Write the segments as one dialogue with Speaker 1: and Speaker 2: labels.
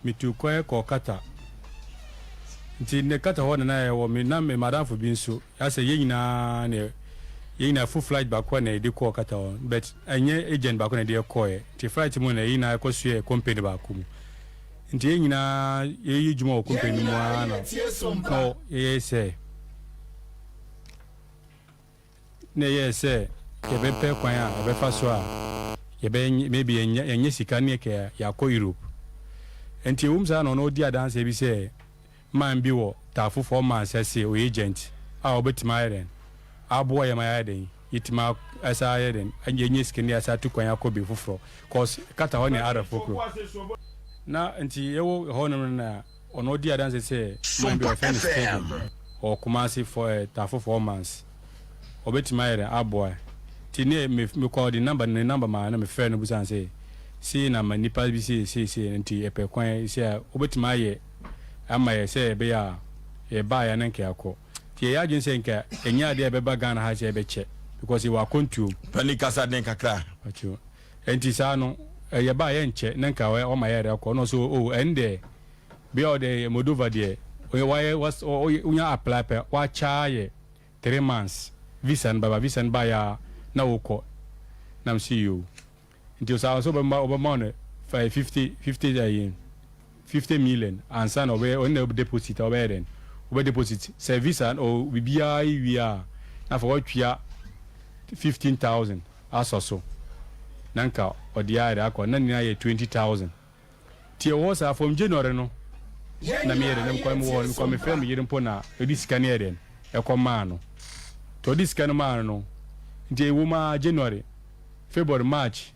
Speaker 1: Metuu kwan kɔɔ Qatar. Nti ne Qatar hɔ na na yɛwɔ, me na me madamfo bi nso, asɛ yɛn nyinaa na yɛn nyinaa fo flight baako a na yɛde kɔɔ Qatar hɔ, but ɛnyɛ agent baako na yɛde yɛkɔɔɛ. Nti flight mu na yɛn nyinaa kɔ soɛɛ company baako mu. Nti yɛn nyinaa yɛyɛ adwuma wɔ
Speaker 2: Yɛn
Speaker 1: company no mu
Speaker 2: nyinaa
Speaker 1: ara na
Speaker 2: yɛtie
Speaker 1: na
Speaker 2: Sompa.
Speaker 1: yɛyɛ sɛ na ɛyɛɛ sɛ yɛbɛpɛ kwan a yɛbɛfa so a yɛbɛ maybe yɛnyɛ yɛnyɛ sika ne yɛkɛ yɛakɔ Europe. Nti ɛwom saa na ɔno ɔdi adanseɛ bi sɛ man bi wɔ taafofoɔ man sɛ se ɔyɛ agent a ɔbɛtumi ayɛ dɛn aboa yɛ ma yɛayɛ dɛn yɛtumi ɛsa ayɛ dɛn yɛnyɛ sika ne yɛasa atu kwan akɔ bi foforɔ, cause Qatar hɔ ne Arabfoɔ kuro. Na nti yɛwɔ hɔ nom na ɔno ɔdi adanseɛ sɛ man bi
Speaker 3: Sompa
Speaker 1: ɔfrɛ no Steven
Speaker 3: FM.
Speaker 1: ɔwɔ Kumasi for taafofoɔ mans, ɔbɛtumi ayɛ dɛn aboa. Nti ne me mekɔ de number ne number ma na mefrɛ no busan sɛ sei na ma nipa bi sei sei sei, nti yɛpɛ kwan sɛ a wobɛtumi ayɛ ama yɛ sɛ ɛbɛyɛ a yɛbaa yɛ ne nka yɛakɔ. Nti yɛyɛ adwene sɛ nka ɛnyɛ adeɛ a ɛbɛba Ghana ha sɛ ɛbɛkyɛ because yɛwɔ akɔntuom.
Speaker 2: Pani kasa den kakra.
Speaker 1: Ɔkyo. Nti saa no yɛbaa yɛnkyɛ na nka ɔma yɛ rekɔ na ɔsɛ o ɛn deɛ bia ɔde Moldova deɛ wayɛ wonya apply pɛ, wakyɛ yɛ 3 months, visa no baba, visa no ba yɛ a na wokɔ. Na m si yo, nti saa nso ɔbɛma no 50 50 ɛyi 50 million ansa na ɔbɛyɛ ɔno na deposit a ɔbɛyɛ dɛn ɔbɛ deposit sɛ visa o biribiara wie a, na afɔ watwia 15,000 asɔ so na nka ɔde ayɛ de akɔ na nyinaa yɛ 20,000. Tie wɔ saa from January no
Speaker 2: Yɛn
Speaker 1: na meyɛ
Speaker 2: nyinaa
Speaker 1: dɛ na mekɔ mewɔ hɔ
Speaker 2: yɛtie
Speaker 1: no mekɔ mefrɛ
Speaker 2: Sompa.
Speaker 1: me yere mpo na ɔde sika no yɛ dɛn ɛkɔ maa no, nti ɔde sika no maa no no nti ɛwɔ mu a January, February, March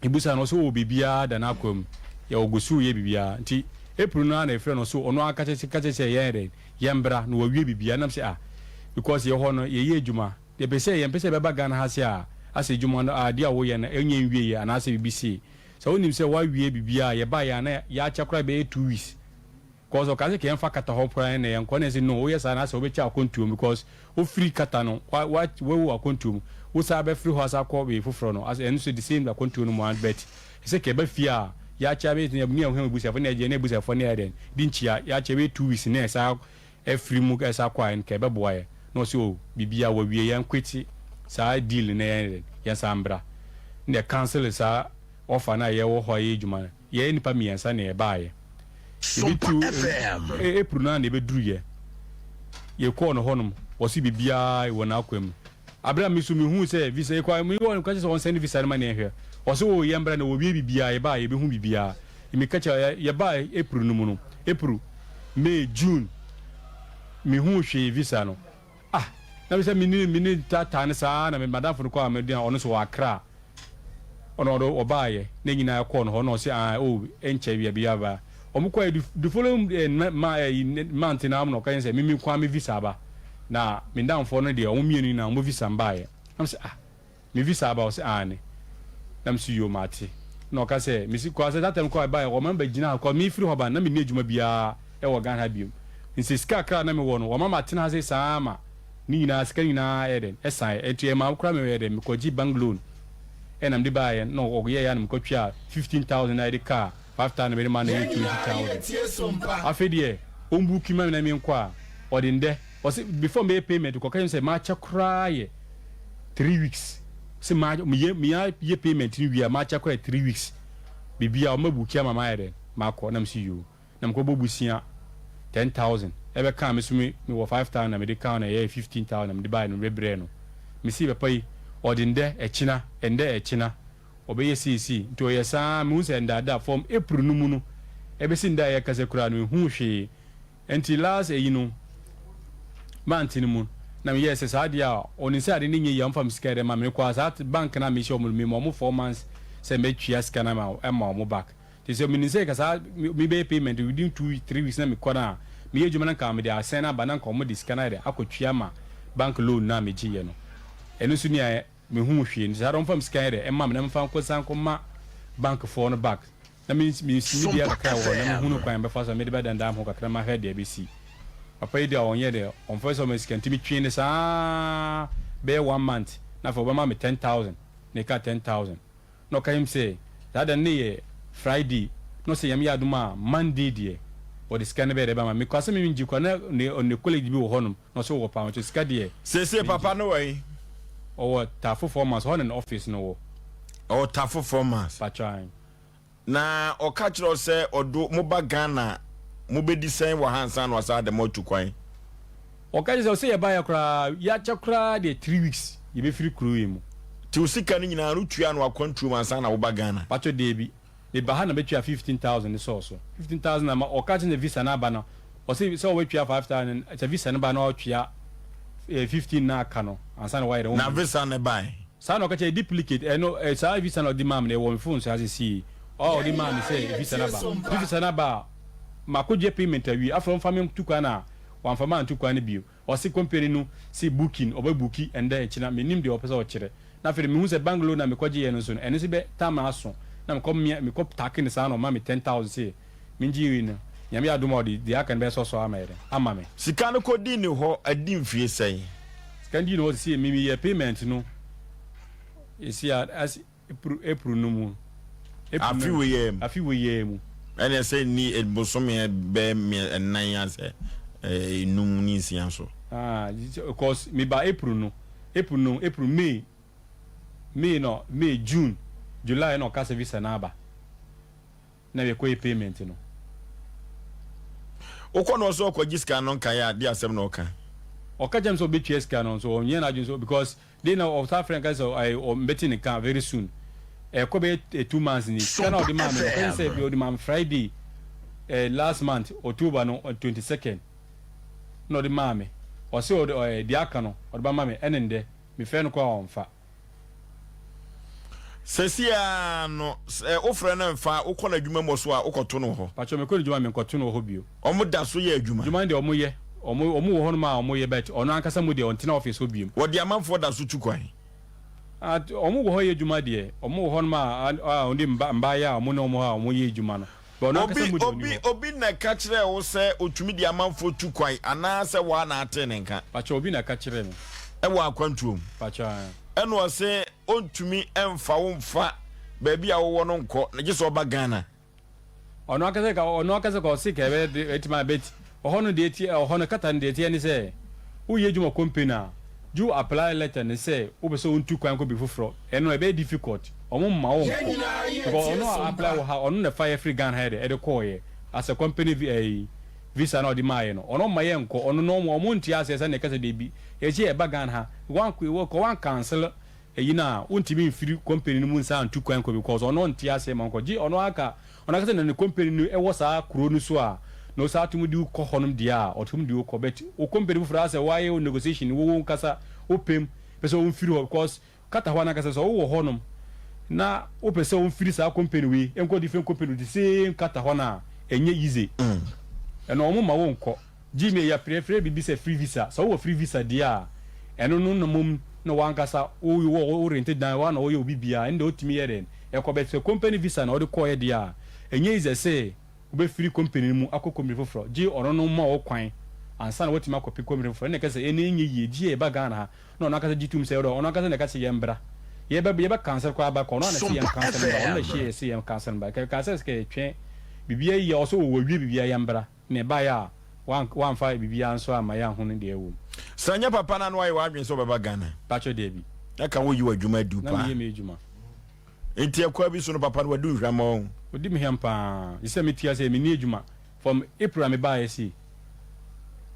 Speaker 1: ebusa no ɔsɛ wɔ biribiara da n'akɔ mu, yɛ ɔgu so yɛ biribiara. Nti April no ara na efrɛ no so ɔno aka kyerɛ sɛ yɛn dɛ yɛn bra na wɔwie biribiara nam sɛ ah, because yɛ hɔ no yɛyɛ adwuma, yɛpɛ sɛ yɛmpɛ sɛ yɛbɛba Ghana ha sɛ a asɛ adwuma no adeɛ a woyɛ no ɛnyɛ nwie yɛ anaasɛ biribi sei sɛ wonim sɛ woawie biribiara yɛba yɛ ana yɛakyɛ koraa bɛyɛ 2 weeks, cause ɔka sɛ kɛmfa Qatar hɔ koraa na yɛnkɔ na ɛsɛ no woyɛ saa na asɛ wobɛkyɛ akɔntuom because wofiri Qatar no wa wa wawu akɔntuom, wosaa bɛfiri hɔ asa akɔ baabi foforɔ no asɛ ɛno nso the same akɔntuo no mu an, but ɛsɛ kɛ ɛbɛ fie a yɛakyɛ bɛyɛ ne yɛn abusuafoɔ ne yɛgye ne abusuafoɔ ne yɛ dɛn di nkyia yɛakyɛ bɛyɛ 2 weeks na ɛsa ɛfiri mu ɛsa kɔ a nka ɛbɛboa yɛ. Na ɔsɛ o biribiara wɔwie yɛn kweti saa deal na yɛn dɛn yɛn san mbra na yɛ cancel saa offer na yɛwɔ hɔ a yɛ adwuma no. Yɛyɛ nipa mmiɛnsa na yɛbaayɛ.
Speaker 3: Sompa
Speaker 1: Ebi
Speaker 3: FM.
Speaker 1: April no a na ɛbɛduru yɛ yɛkɔɔ no hɔnom, wɔsi biribiara wɔ n'akwan mu abere a mi so mihu sɛ visa yɛkɔ mi wɔ ka kyerɛ sɛ ɔnsɛn visa no ma ne yɛhwɛ. Ɔsɛ wɔ yɛn mbra na wɔwie biribiara yɛbaa yɛbɛhu biribiara. Mi ka kyerɛ yɛbaa April no mu no, April, May, June, mihu hwee visa no. Ah, na mi sɛ mi ne taataa ne saa na mi madamfo no kɔ a mi di a ɔno nso wɔ Accra, ɔno ɔbaayɛ ne nyinaa kɔɔ no hɔ na ɔsɛ ah o ɛnkyɛ wia bi aba. Ɔmo kɔ yɛ the following ma month na ɔmo na ɔka yɛn sɛ mimi kwan mi visa aba na mi ndamfoɔ no deɛ ɔmo mmienu nyinaa ɔmo visa mbaayɛ. Na mo sɛ ah, mi visa aba? Ɔsɛ ah ne na mi sɛ yo maate. Na ɔka sɛ mesi kɔ asɛ that time kɔ ɛbaayɛ ɔmo ba gyina hɔ kɔ mi firi hɔ ba na mi ni adwuma biara ɛwɔ Ghana ha biom, nti sika kakra na mi wɔ no ɔmo ama tena ha sɛ saa ma ne nyinaa sika nyinaa yɛ dɛ ɛsan ɛnti ɛma kora mi yɛ dɛ mekɔgye bank loan ɛna mede baayɛ na ɔyɛ yɛ na mekɔtwea 15,000 na yɛde kaa 5,000 mede ma na
Speaker 2: Yɛn
Speaker 1: ɛyɛ twenty
Speaker 2: nyinaa
Speaker 1: thousand.
Speaker 2: yɛtie Sompa.
Speaker 1: Afei deɛ ɔmbook ma mi na menkɔ a ɔde ndɛ ɔsɛ before mɛyɛ payment kɔka yɛn sɛ maakyɛ koraa yɛ 3 weeks sɛ maa meyɛ meyɛ yɛ payment no wie a maakyɛ koraa yɛ 3 weeks biribi a ɔma book ama maayɛ dɛ maakɔ. Na mesi yoo na mekɔbɔ busia 10,000 ɛbɛka me so me mewɔ 5,000 na mede ka na ɛyɛ 15,000 na mede baayɛ no mebrɛ no. Mesi papa yi ɔde ndɛ ɛkyina ndɛ ɛkyina ɔbɛyɛ seesei nti ɔyɛ saa mehu sɛ ndaadaa from April no mu no ɛbɛsi nda a yɛkasa koraa no mehu hwee. Nti last ɛyi no month no mu na meyɛɛ sɛ saa deɛ a ɔne sɛ ade ne nyɛ yie a ɔmfa me sika dɛ ma me kɔ a saa bank no a mehyɛ ɔmo no mema ɔmo 4 months sɛ mɛtua sika no ama ɛma ɔmo back. Nti sɛ menim sɛ ka saa mebɛyɛ payment within 2, 3 weeks na mekɔ no a meyɛ adwuma no nka mede asɛn no aba na nka ɔmo de sika no ayɛ dɛ akɔtua ma bank loan no a megyeeɛ no. Ɛno nso nea mehu hwee nti saa de ɔmfa me sika yɛ dɛ ɛma me na memfa nkɔ san kɔma bank foɔ no back na me me deɛ kakra wɔ hɔ na mehunu kwan bɛfa so a mede bɛdandan ho kakra mahwɛ deɛ bɛsi. Papa yi deɛ ɔnyɛ deɛ ɔmfa sɛ ɔma sika nti metwee ne saa bɛyɛ one month na afei ɔbɛma me 10,000 na ɛka 10,000 na ɔka yim sɛ saa da no ne yɛ Friday. Na ɔsɛ Nyame yɛ adom a Monday deɛ ɔde sika no bɛyɛ dɛ bɛma me. Mekɔ asɛ me mengye koraa na ne ne colleague bi wɔ hɔnom na ɔsɛ ɔwɔ paa nso sika deɛ
Speaker 2: Seesei
Speaker 1: mengye.
Speaker 2: papa no wɔ he?
Speaker 1: Ɔwɔ Tafo Four Mans hɔ na ne office no wɔ.
Speaker 2: Ɔwɔ Tafo Four Mans.
Speaker 1: Pakyɛ ae.
Speaker 2: Na ɔka kyerɛ wo sɛ ɔdo mo ba Ghana a, mobɛdi sɛn wɔ ha ansa na wasan de mo atu kwan?
Speaker 1: Ɔka kyerɛ sɛ ɔsɛ yɛbaeɛ koraa yɛakyɛ koraa deɛ 3 weeks yɛbɛfiri kuro yi mu.
Speaker 2: Nti wo sika no nyinaa no wotua no akwantuo mu ansa na woba Ghana?
Speaker 1: Pakyɛ deebi. Meba ha na bɛtua 15,000 ne sɔɔ so. 15,000 na ma ɔka kyerɛ sɛ visa no aba no ɔse sɛ ɔbɛtua 5,000 sɛ visa no ba na ɔtua 15 na aka no ansa na wayɛ dɛ.
Speaker 2: Na visa no bae?
Speaker 1: Saa na ɔka kyerɛ duplicate ɛno saa visa na ɔde maa me no ɛwɔ me phone so ha sesie a ɔde maa me sɛ visa no aba. Nti visa no aba a makɔgye payment awie afei ɔmfa me ntu kwan a wamfa me antu kwan no bio. Ɔse company no se booking ɔbɛ booki ɛndɛ ɛkyena mennim deɛ ɔpɛ sɛ ɔkyerɛ. Na afei de mehu sɛ bungalow no a mekɔgyeeɛ no nso no ɛno nso bɛ time aso na mekɔ mea mekɔ take no saa na ɔma me 10,000 se mengye wei no Nyame yɛ adom a ɔde deɛ aka no bɛyɛ sɔsɔ ama yɛ dɛn ama me.
Speaker 2: Sika no kɔdii ne hɔ adi mfie sɛn?
Speaker 1: Sika no dii ne hɔ sesie me meyɛɛ payment no ɛsi a as April April no mu. April
Speaker 2: Afe wei ara mu.
Speaker 1: Afe wei ara mu.
Speaker 2: Ɛna ɛsɛ nni bosome bɛyɛ nnan asɛ enum ne nsia so.
Speaker 1: Ah, cause me ba April no, April no, April, May, May no, May, June, July na ɔka sɛ visa no aba. Na yɛkɔ yɛ payment no.
Speaker 2: Wokɔ na ɔsɛ ɔkɔgye sika no nkaeɛ a, de asɛm na ɔka.
Speaker 1: Ɔka kyerɛ me sɛ ɔbɛtua sika no nso ɔnyɛ n'adwene sɛ because de na ɔsan frɛ nka sɛ ɔmbɛte ne ka very soon. Ɛkɔ bɛyɛ 2 months ni. Sika na ɔde maa me no, ɔka kyerɛ sɛ ɔde maa me Friday last month, October no, 22nd na ɔde maa me. Ɔse ɔde deɛ aka no ɔde bɛma me ɛne ndɛ mefrɛ no koraa ɔmfa.
Speaker 2: Seesei ara no, sɛ wofrɛ no mfa a, wokɔ n'adwuma mu so a, wokɔto no wɔ hɔ?
Speaker 1: Pakyɛ, mekɔ n'adwuma a, menkɔto no wɔ hɔ bio.
Speaker 2: Wɔn da so yɛ adwuma?
Speaker 1: Adwuma no deɛ wɔn yɛ. Wɔn wɔn wɔ hɔnom a wɔn yɛ but ɔno ankasa mu deɛ ɔntena office hɔ biom.
Speaker 2: Wɔde amanfoɔ da so tu kwan?
Speaker 1: Ah, wɔn wɔ hɔ yɛ adwuma deɛ. Wɔn wɔ hɔnom a a wɔde mba mmaayɛ a wɔn ne wɔn a wɔn yɛ adwuma no. But ɔno ankasa
Speaker 2: Obi
Speaker 1: mu deɛ ɔnni
Speaker 2: obi
Speaker 1: hɔ.
Speaker 2: obi na ɛka kyerɛɛ wo sɛ otumi de amanfoɔ tu kwan anaasɛ woa na atee ne nka?
Speaker 1: Pakyɛ, obi na ɛka kyerɛɛ me.
Speaker 2: Ɛwɔ akwantuo mu?
Speaker 1: Pakyɛ, ae.
Speaker 2: Ɛna ɔse ɔntumi mfa wo mfa baabi a wowɔ no nkɔ na gye sɛ ɔba Ghana.
Speaker 1: Ɔno ankasa ka ɔno ankasa ka ɔse ka ɛbɛyɛ de ɛtumi a but ɔhɔ no deɛ ɛteɛ ɔhɔ no kata no deɛ ɛteɛ ne sɛ woyɛ adwuma company a gye wo apply letter ne sɛ wopɛ sɛ wontu kwan kɔ baabi foforɔ ɛno ɛbɛyɛ difficult ɔmo mma wo nkɔ because ɔno a apply wɔ ha ɔno na ɛfa yɛ firi Ghana ha yɛ dɛ ɛde kɔɔyɛ as a company ɛyi visa na ɔde maayɛ no ɔno mma yɛ nkɔ ɔno no ɔmo ɔmo nte aseɛ sɛ na ɛka sɛ deebi yɛkyi ɛba Ghana ha wan kɔ wan cancel eyi no a wontumi mfiri company no mu nsan ntu kwan nkɔ because ɔno ɔnte aseɛ ma nkɔ gye ɔno aka ɔno ankasa na ne company no ɛwɔ saa kuro no so a na ɔsaa tumi de wo kɔ hɔnom deɛ a ɔtumi de wo kɔ but wo company foforɔ asɛ woayɛ wo negotiation wo wo nkasa wo pɛm pɛ sɛ womfiri hɔ because kata hɔ anankasa sɛ wowɔ hɔnom na wopɛ sɛ womfiri saa company wei nkɔ different company the same kata hɔ no a ɛnyɛ easy ɛno ɔmo ma wo nkɔ gye me yɛfrɛfrɛ biribi sɛ free visa. Sɛ wowɔ free visa deɛ a ɛno no na mmom na wankasa wo wo rent dan wa na wɔyɛ obi biara ɛno deɛ wotumi yɛ dɛn ɛkɔ bɛ sɛ company visa na wɔde kɔɔyɛ deɛ a ɛnyɛ easy sɛ wobɛfiri company no mu akɔ company foforɔ gye ɔno no ma wo kwan ansa na watumi akɔpi company foforɔ. Ɛna ɛka sɛ ɛno ɛnyɛ yie gye yɛ ba Ghana ha na ɔno ankasa gye tom sɛ ɔno ankasa na ɛka sɛ yɛmbra yɛbɛ yɛbɛ cancel koraa ba kɔ ɔno ana sɛ yɛn cancel mbra ɔno na ɛhyɛ yɛ sɛ yɛn cancel mbra kɛ sɛ sɛ yɛtwɛn biribiara yie a ɔsɛ ɔwɔ wie biribiara yɛmbra na ɛbaeɛ a wamfa biribiara nso amma yɛanhu no deɛ ɛwɔ mu.
Speaker 2: Sɛ nyɛ papa no a na wayɛ w'adwene sɛ wobɛba Ghana.
Speaker 1: Pakyɛ dabi.
Speaker 2: Na ka woyi w'adwuma adi
Speaker 1: Na
Speaker 2: paa.
Speaker 1: meyɛ m'adwuma.
Speaker 2: Nti ɛkwan bi so no papa no wadi wo hwammɔ o.
Speaker 1: Ɔdi me hwam paa. Gye sɛ mete ase menni adwuma. From April a mebaeɛ sei,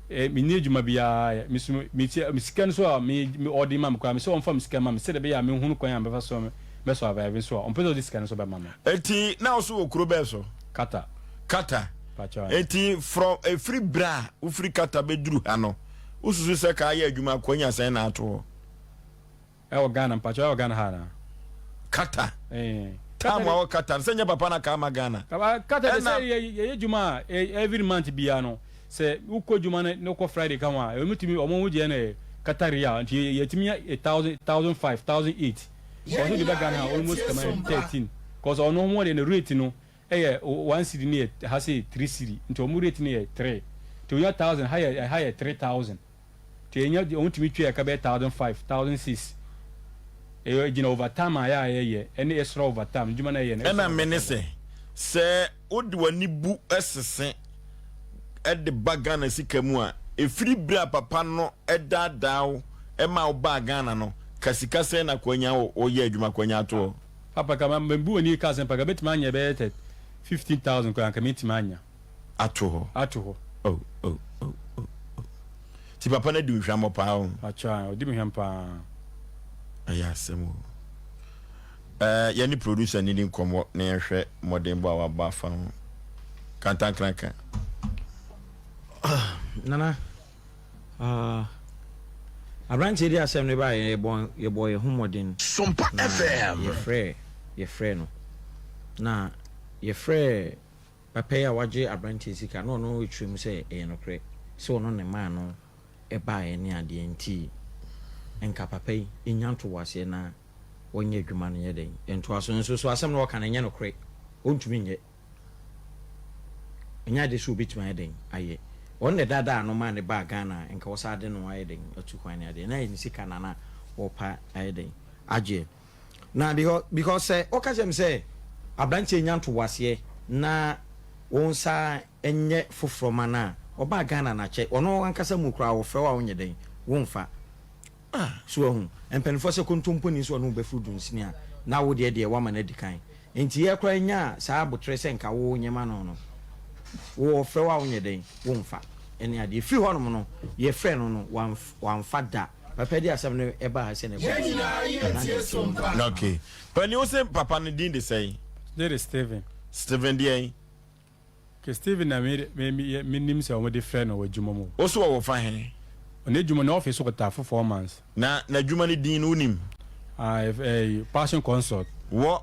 Speaker 1: eh, menni adwuma biara yɛ. Me so me me sika no so a me me ɔde ma me koraa, me sɛ ɔmfa me sika mma me sɛdeɛ ɛbɛyɛ a menhunu kwan a mɛfa so mɛ survive nso a, ɔmpɛ sɛ ɔde sika no nso bɛma me.
Speaker 2: Nti na wo so wɔ kuro bɛn so?
Speaker 1: Qatar.
Speaker 2: Qatar.
Speaker 1: Pakyɛ ae.
Speaker 2: Nti from ɛfiri berɛ a wofiri Qatar bɛduru ha no, wosusu sɛ kaa yɛ adwuma akwanya sɛn na ato hɔ?
Speaker 1: Ɛwɔ Ghana, mpakyɛ ɛwɔ Ghana ha anaa?
Speaker 2: Qatar.
Speaker 1: Eh.
Speaker 2: Time a wɔ Qatar no, sɛ nyɛ papa na kaa ma Ghana.
Speaker 1: Qatar de
Speaker 2: Ɛna
Speaker 1: sɛ yɛyɛ adwuma a every month biara no, sɛ wokɔ adwuma no na wokɔ Friday ka ho a, ɛmu tumi ɔmo ho gyeɛ no yɛ Qatar riyal nti yɛtumi nya thousand, 1,500, 1,800. Cause wode ba Ghana ha almost kama yɛ 13. Cause ɔno ho deɛ no rate no ɛyɛ 1 cedi no yɛ ha sɛ 3 cedi nti ɔmo rate no yɛ 3. Nti onya 1,000 ha yɛ ha yɛ 3,000. Nti ɛnya ɔmo tumi tua ɛka bɛyɛ 1,500, 1,600. Ɛyɛ gyina overtime a yɛ a yɛyɛ ɛne extra overtime adwuma no a yɛyɛ no extra
Speaker 2: Ɛna me ne
Speaker 1: overtime.
Speaker 2: sɛ, Sɛ wode w'ani bu sese de ba Ghana sika mu a, ɛfiri berɛ a papa no daadaa wo ma wo baa Ghana no, ka sika sɛn na kwanya woyɛ adwuma kwanya ato hɔ?
Speaker 1: Papa ka mabu w'ani ka asɛm pa ka bɛtumi anyɛ bɛyɛ sɛ 15,000 koraa anka mɛtumi anya.
Speaker 2: Ato hɔ.
Speaker 1: Ato hɔ.
Speaker 2: Oh, oh, oh, oh, oh. Ti papa no adi wo hwammɔ paa o.
Speaker 1: Pakyɛ a, ɔdi me hwam paa.
Speaker 2: Ɛyɛ asɛm o. Eh, yɛne producer no di nkɔmmɔ na yɛnhwɛ mmɔdenbɔ a wabɔ afa ho. Kantankraka.
Speaker 3: Nana, uh, aberanteɛ di asɛm no baeɛ yɛbɔ yɛbɔ yɛn ho mmɔden
Speaker 4: Sompa
Speaker 3: na
Speaker 4: FM.
Speaker 3: yɛfrɛ yɛfrɛ no na yɛfrɛ papa yi a wagye aberanteɛ sika na ɔno rekyerɛ mu sɛ ɛyɛ nokorɛ sɛ ɔno ne maa no baeɛ ne adeɛ nti nka papa yi nya ntoboaseɛ na wɔnyɛ adwuma no nyɛ dɛn ntoa so nso so asɛm no ɔka no ɛnyɛ nokorɛ ɔntumi nyɛ ɛnyɛ adeɛ sɛ ɔbɛtumi ayɛ dɛn ayɛ ɔno na ɛdaadaa no maa ne baa Ghana nka ɔsa de no ayɛ dɛn atu kwan ne adeɛ na ɛyɛ ne sika na na ɔpa ayɛ dɛn agyeɛ na because because sɛ ɔka kyerɛ me sɛ aberanteɛ nya ntoboaseɛ na wɔn nsa nyɛ foforɔ ma no a, ɔbaa Ghana no akyɛ, ɔno ankasa mu koraa wɔfrɛ wo a wonyɛ dɛn? Womfa. So wahu? Mpanimfoɔ sɛ kontomponi nso ɔne wo bɛforo dunsini a, na wo deɛ deɛ woama no adi kan. Enti yɛ koraa nyaa saa aboterɛ sɛ nka wo nyɛ ma no no, wo ɔfrɛ wo a wonyɛ dɛn? Womfa. Ɛne adeɛ. Ɛfiri hɔnom no, yɛfrɛɛ no no, wamfa da. Papa de asɛm no ɛbaa ha sɛ na ɛkɔ
Speaker 4: Yɛn nyinaa
Speaker 3: na
Speaker 4: yɛtie
Speaker 3: deɛ
Speaker 4: so mpa.
Speaker 2: Okay. Pani wo se papa no din de sɛn?
Speaker 1: Ne de Steven.
Speaker 2: Steven deɛn?
Speaker 1: Ke Steven na me me me menim sɛ wɔde frɛ no wɔ adwuma mu.
Speaker 2: Wo so ɔwɔ fa he?
Speaker 1: N'adwuma no office ɔta fo 4 months.
Speaker 2: Na n'adwuma no din no wonim?
Speaker 1: Ah, Passion Consult.
Speaker 2: Wɔ?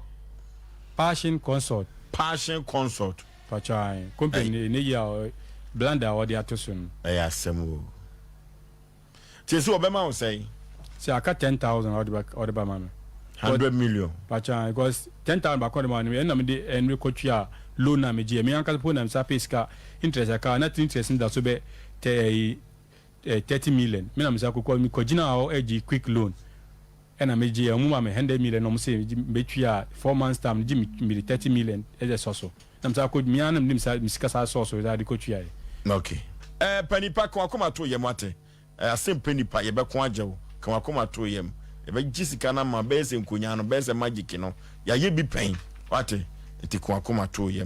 Speaker 1: Passion Consult.
Speaker 2: Passion Consult.
Speaker 1: Patwa company ne yi a blender a wɔde ato so no.
Speaker 2: Ɛyɛ asɛm o. Tie sɛ wɔbɛma wo sɛn?
Speaker 1: Sɛ aka 10,000 a ɔde ba ma me.
Speaker 2: 100 million.
Speaker 1: Patwa, because 10,000 baako de ma no, ɛna mede ɛnre kɔtua loan na megye. Me ankasa po na mesa pay sika interest aka na interest no da so bɛ tɛ ɛyi 30 million. Me na mesa kɔkɔ me kɔgyina hɔ ɛgye quick loan, ɛna megye ɛmu ma me 100 million na ɔmo sɛ mbɛtua 4 months time, gye me de 30 million ɛsɛ sɔ so na mesa kɔ mia na mede me sika saa sɔ so de kɔtua yɛ.
Speaker 2: Okay. Panipa ka wakoma to yam ate. Asɛm pɛ nipa yɛbɛko agye wo. Ka wakoma to yam. Yɛbɛgye sika no ama bɛyɛ sɛ nkonya no, bɛyɛ sɛ magic no. Yɛayɛ bi pɛn. Wate? Nti ka wakoma to yam.